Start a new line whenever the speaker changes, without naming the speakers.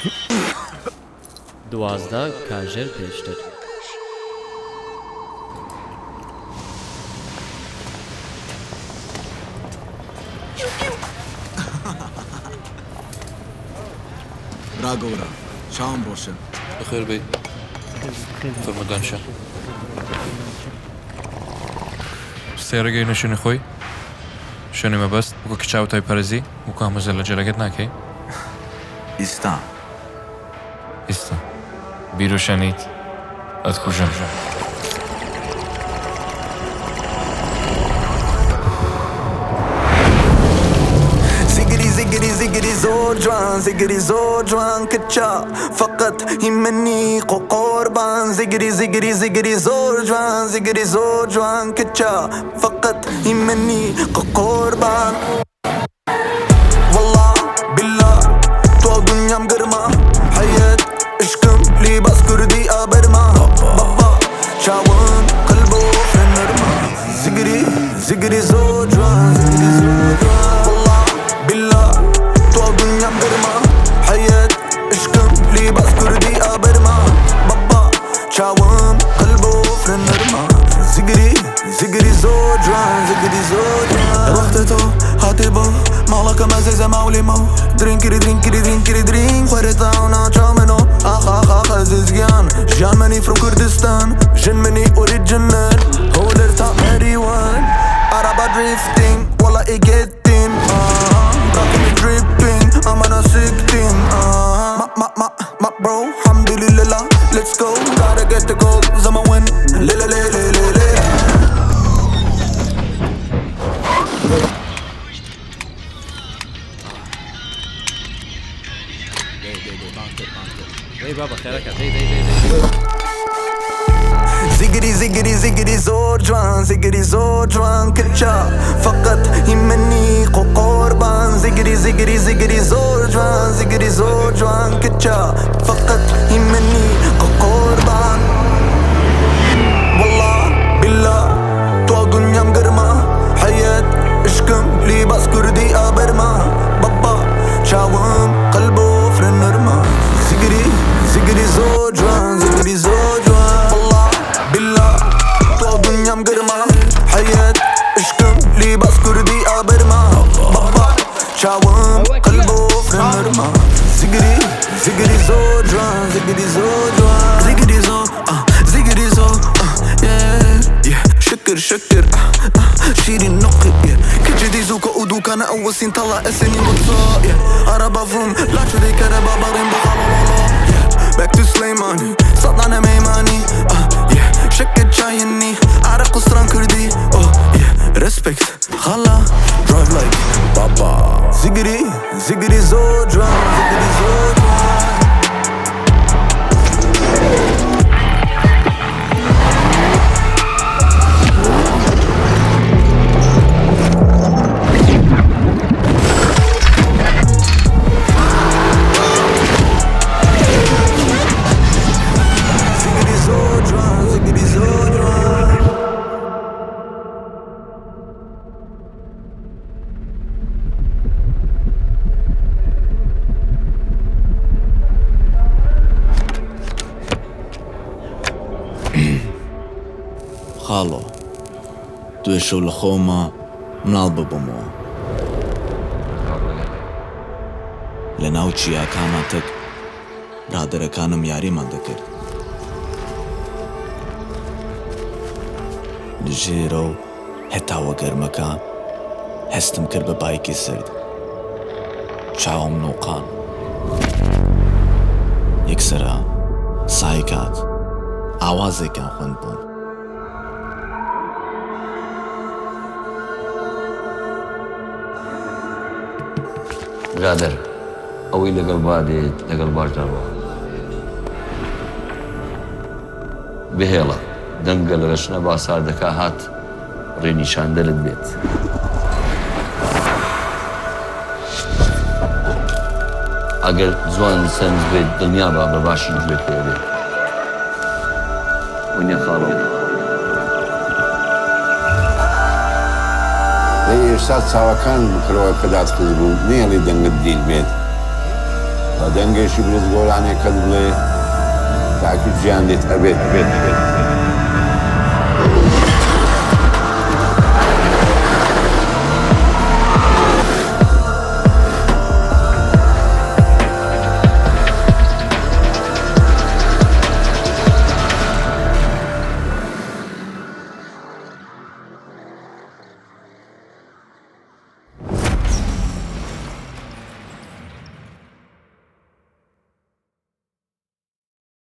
12 کاژێر پێشتر.
برا گەورە چاوم ڕۆشن.
بەخێر بێی فەرموو دانیشە. سەیارە گەینە شوێنی خۆی شوێنی مەبەست وەکو کچاو تای پەرزی وەکو هەموو زەلە جەلەکەت ناکەی.
ئیستا.
ئیستا بیرو شەنیت ئەتکوژم.
زگری زگری زگری زۆر جوان زگری زۆر جوان کچە فقط هی منی قوربان زگری زگری زگری زۆر جوان زگری زۆر جوان کچە فقط هی منی قوربان. وەڵا بیلا تۆ دنیام گەرمە حەیەت عشقم لیباس کوردی ئابەرمە بابا چاوم قەلبۆ فرە نەرمە زگری زگری زۆر جوان زگری زۆر جوان وەڵا بیلا تۆ دنیام گەرمە حەیەت عشقم لیباس کوردی ئابەرمە بابا چاوم قەلبۆ فرە نەرمە زگری زگری زۆر جوان زگری زۆر جوان وەختە تۆ هاتی بۆ ماڵەکەم ئەزیزە ماولیمۆ درینکری درینکری درینکری درینک خوێرێتە ئەو ناچاو منۆ ئاخ ئاخ ئاخ ئەزیز گیان ژیان منی from کوردستان ژن منی original هۆلەر تا مەریوان عەرەبە drifting وەڵا ئی getting براکەمی dripping ئەمانە سکتین ما ما ما ما bro الحمدلله let's go gotta get the gold زما win ليلة ليلة ليلة.
دەی بابە خێرەکە دەی دەی دەی دەی.
زگری زگری زگری زۆر جوان زگری زۆر جوان کچە فقط هی منی قوربان زگری زگری زگری زۆر جوان زگری زۆر جوان کچە فقط هی منی قوربان وەڵا بیلا تۆ دنیام گەرمە حەیەت عشقم لیباس کوردی ئابەرمە بابا چاوم قەلبۆ فرە نەرمە زگری زگری زۆر جوان زگری زۆر جوان وەڵا بیلا تۆ دنیام گەرمە حەیەت عشقم لیباس کوردی ئابەرمە بابا چاوم قەلبۆ فرە نەرمە زگری زگری زۆر جوان زگری زۆر جوان زگری زۆر زگری زۆر شکر شکر شیرین نقی کچ دیزوکە و دوکانە ئەوە سین تەڵا ئەسنی متسا عەرەبە فروم لاچ دی کەرەبا بەڕین بۆ Back to Sleymani سەدانە مەیمانی شکر چاینی عرق قسران کردی oh yeah respect خالا drive like بابا زگری زگری زۆر جوان زگری زۆر جوان. زگری زۆر جوان زگری زۆر جوان. خاڵۆ دوێ شەو لە خۆما مناڵ ببوومەوە لە ناو چیاکانا تەک برادەرەکانم یاریمان دەکرد. لە ژێرەو هەتاوە گەرمەکان هەستم کرد بە بایکی سرد. چاوم نوقان. یەکسەرە سایکات ئاوازێکیان خوێندبووم.
برادەر ئەوەی لەگەڵ با دێت لەگەڵ باش دەڕوا. بهێڵە دەنگە لە رەشنە با ساردەکە هات رێنیشاندەرت بێت. ئەگەر جوان سەرنج بێت دڵنیابە بە باشی گوێت لێ ئەبێت. وەنیە خاڵۆ؟
دەی ئێستا چاوەکانت بکەرەوە کە داتخستبوو نەیەڵی دەنگت دیل بێت. بە دەنگێکی برز گۆرانیەکەت بڵێ تاکی جیان دێت ئەبێت ئەبێت ئەبێت.